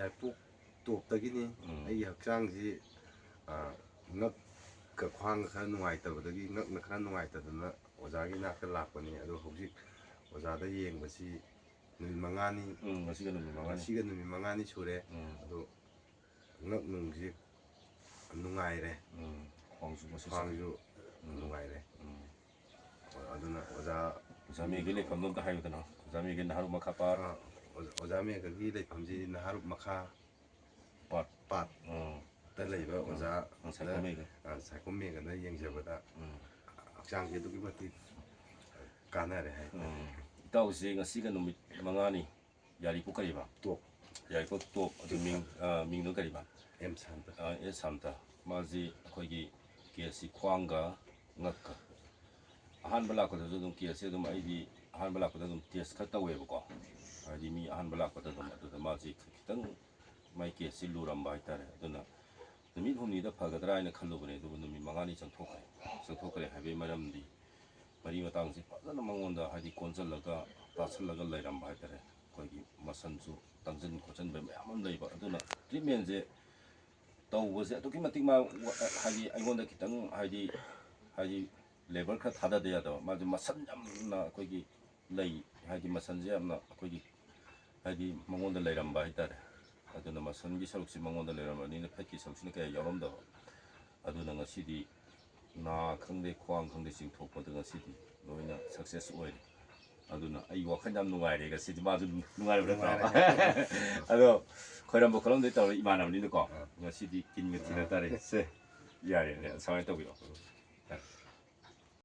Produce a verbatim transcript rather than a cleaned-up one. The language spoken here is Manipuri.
ꯂꯥꯏꯄꯣꯛ ꯇꯣꯞꯇꯒꯤꯅꯤ꯫ ꯎꯝ꯫ ꯑꯩꯒꯤ ꯍꯛꯆꯥꯡꯁꯤ, ꯑ, ꯉꯛꯀ ꯈ꯭ꯋꯥꯡꯒ ꯈꯔ ꯅꯨꯡꯉꯥꯏꯇꯕꯗꯒꯤ, ꯉꯛꯅ ꯈꯔ ꯅꯨꯡꯉꯥꯏꯇꯗꯅ ꯑꯣꯖꯥꯒꯤ ꯅꯥꯛꯇ ꯂꯥꯛꯄꯅꯤ꯫ ꯑꯗꯣ ꯍꯧꯖꯤꯛ ꯑꯣꯖꯥꯗ ꯌꯦꯡꯕꯁꯤ ꯅꯨꯃꯤꯠ ꯃꯉꯥꯅꯤ, ꯎꯝ, ꯉꯁꯤꯒ ꯅꯨꯃꯤꯠ ꯃꯉꯥꯅꯤ꯫ ꯉꯁꯤꯒ ꯅꯨꯃꯤꯠ ꯃꯉꯥꯅꯤ ꯁꯨꯔꯦ꯫ ꯎꯝ꯫ ꯑꯗꯣ ꯉꯛ ꯅꯨꯡꯁꯤ ꯅꯨꯡꯉꯥꯏꯔꯦ꯫ ꯎꯝ, ꯈ꯭ꯋꯥꯡꯁꯨ ꯉꯁꯤ ꯈ꯭ꯋꯥꯡꯁꯨ ꯎꯝ꯫ ꯅꯨꯡꯉꯥꯏꯔꯦ꯫ ꯎꯝ꯫ ꯑꯗꯨꯅ ꯑꯣꯖꯥ ꯑꯣꯖꯥ ꯃꯦꯒꯤ ꯂꯩꯐꯝꯗꯣ ꯑꯝꯇ ꯍꯥꯏꯌꯨꯗꯅ꯫ ꯑꯣꯖꯥ ꯃꯦꯒꯤ ꯅꯍꯥꯔꯨꯞ ꯃꯈꯥ ꯄꯥꯔ꯫ ꯑ, ꯑꯣꯖꯥ, ꯑꯣꯖꯥ ꯃꯦꯒꯒꯤ ꯂꯩꯐꯝꯁꯤ ꯅꯍꯥꯔꯨꯞ ꯃꯈꯥ ꯄꯥꯔ꯫ ꯄꯥꯔ꯫ ꯎꯝ꯫ ꯇ ꯂꯩꯕ ꯎꯝ꯫ ꯑꯣꯖꯥ ꯎꯝ, ꯁꯥꯏꯀꯣꯝ ꯃꯦꯒ꯫ ꯑ, ꯁꯥꯏꯀꯣꯝ ꯃꯦꯒꯗ ꯌꯦꯡꯖꯕꯗ ꯎꯝ꯫ ꯍꯛꯆꯥꯡꯁꯦ ꯑꯗꯨꯛꯀꯤ ꯃꯇꯤꯛ ꯀꯥꯟꯅꯔꯦ ꯍꯥꯏꯇꯥꯔꯦ꯫ ꯎꯝ꯫ ꯏꯇꯥꯎꯁꯦ ꯉꯁꯤꯒ ꯅꯨꯃꯤꯠ ꯃꯉꯥꯅꯤ ꯌꯥꯔꯤꯄꯣꯛ ꯀꯔꯤꯕ? ꯇꯣꯞ꯫ ꯌꯥꯔꯤꯄꯣꯛ ꯇꯣꯞ꯫ ꯑꯗꯨ ꯃꯤꯡ, ꯑ, ꯃꯤꯡꯗꯣ ꯀꯔꯤꯕ? M Santa. ꯑ, ꯑꯦꯝ ꯁꯥꯟꯇ꯫ ꯃꯥꯁꯤ ꯑꯩꯈꯣꯏꯒꯤ ꯀꯦꯁꯁꯤ ꯈ꯭ꯋꯥꯡꯒ ꯉꯛꯀ꯫ ꯑꯍꯥꯟꯕ ꯂꯥꯛꯄꯗꯁꯨ ꯑꯗꯨꯝ ꯀꯦꯁꯁꯦ ꯑꯗꯨꯝ ꯑꯩꯗꯤ ꯑꯍꯥꯟꯕ ꯂꯥꯛꯄꯗ ꯑꯗꯨꯝ ꯇꯦꯁ ꯈꯔ ꯇꯧꯋꯦꯕꯀꯣ꯫ ꯍꯥꯏꯗꯤ ꯃꯤ ꯑꯍꯥꯟꯕ ꯂꯥꯛꯄꯗ ꯑꯗꯨꯝ ꯑꯗꯨꯗ ꯃꯥꯁꯤ ꯈꯤꯇꯪ ꯃꯥꯏ ꯀꯦꯁꯁꯤ ꯂꯨꯔꯝꯕ ꯍꯥꯏꯇꯥꯔꯦ꯫ ꯑꯗꯨꯅ ꯅꯨꯃꯤꯠ ꯍꯨꯝꯅꯤꯗ ꯐꯒꯗ꯭ꯔꯥ ꯍꯥꯏꯅ ꯈꯜꯂꯨꯕꯅꯦ, ꯑꯗꯨꯕꯨ ꯅꯨꯃꯤꯠ ꯃꯉꯥꯅꯤ ꯆꯪꯊꯣꯛꯈ꯭ꯔꯦ꯫ ꯆꯪꯊꯣꯛꯈ꯭ꯔꯦ ꯍꯥꯏꯕꯒꯤ ꯃꯔꯝꯗꯤ ꯃꯔꯤ ꯃꯇꯥꯡꯁꯤ ꯐꯖꯅ ꯃꯉꯣꯟꯗ ꯍꯥꯏꯗꯤ ꯀꯣꯟꯁꯤꯜꯂꯒ ꯇꯥꯁꯜꯂꯒ ꯂꯩꯔꯝꯕ ꯍꯥꯏꯇꯥꯔꯦ꯫ ꯑꯩꯈꯣꯏꯒꯤ ꯃꯁꯟꯁꯨ ꯇꯥꯡꯁꯤꯟ ꯈꯣꯠꯆꯤꯟꯕ ꯃꯌꯥꯝ ꯑꯃ ꯂꯩꯕ꯫ ꯑꯗꯨꯅ ꯇ꯭ꯔꯤꯠꯃꯦꯟꯁꯦ ꯇꯧꯕꯁꯦ ꯑꯗꯨꯛꯀꯤ ꯃꯇꯤꯛ ꯃꯥ ꯋꯥ-, ꯍꯥꯏꯗꯤ ꯑꯩꯉꯣꯟꯗ ꯈꯤꯇꯪ ꯍꯥꯏꯗꯤ, ꯍꯥꯏꯗꯤ ꯂꯦꯕꯔ ꯈꯔ ꯊꯥꯗꯗ ꯌꯥꯗꯕ꯫ ꯃꯥꯁꯦ ꯃꯁꯟ ꯌꯥꯝꯅ ꯑꯩꯈꯣꯏꯒꯤ ꯂꯩ, ꯍꯥꯏꯗꯤ ꯃꯁꯟꯁꯦ ꯌꯥꯝꯅ ꯑꯩꯈꯣꯏꯒꯤ ꯍꯥꯏꯗꯤ ꯃꯉꯣꯟꯗ ꯂꯩꯔꯝꯕ ꯍꯥꯏꯇꯥꯔꯦ꯫ ꯑꯗꯨꯅ ꯃꯁꯟꯒꯤ ꯁꯔꯨꯛꯁꯤ ꯃꯉꯣꯟꯗ ꯂꯩꯔꯝꯕꯅꯤꯅ ꯐꯦꯠꯀꯤ ꯁꯔꯨꯛꯁꯤꯅ ꯀꯌꯥ ꯌꯥꯎꯔꯝꯗꯕ꯫ ꯑꯗꯨꯅ ꯉꯁꯤꯗꯤ ꯅꯥ ꯈꯪꯗꯦ, ꯈ꯭ꯋꯥꯡ ꯈꯪꯗꯦ, ꯆꯤꯡꯊꯣꯛꯄꯗ ꯉꯁꯤꯗꯤ ꯂꯣꯏꯅ ꯁꯛꯁꯦꯁ ꯑꯣꯏꯔꯦ꯫ ꯑꯗꯨꯅ ꯑꯩ ꯋꯥꯈꯜ ꯌꯥꯝ ꯅꯨꯡꯉꯥꯏꯔꯦ ꯉꯁꯤꯗꯤ꯫ ꯃꯥꯁꯨ ꯅꯨꯡꯉꯥꯏꯔꯕ ꯅꯠꯇ꯭ꯔꯣ? ꯅꯨꯡꯉꯥꯏꯔꯦ꯫ ꯑꯗꯣ ꯈꯣꯏꯔꯝꯕ ꯈꯣꯠꯂꯝꯗꯩ ꯇꯧꯔ ꯏꯃꯥꯟꯅꯕꯅꯤꯅꯀꯣ, ꯑꯥ꯫ ꯉꯁꯤꯗꯤ ꯀꯤꯟꯒ ꯊꯤꯟꯅ ꯇꯥꯔꯦ꯫ ꯁꯦ, ꯌꯥꯔꯦꯅꯦ, ꯁꯨꯃꯥꯏꯅ ꯇꯧꯕꯤꯔꯣ꯫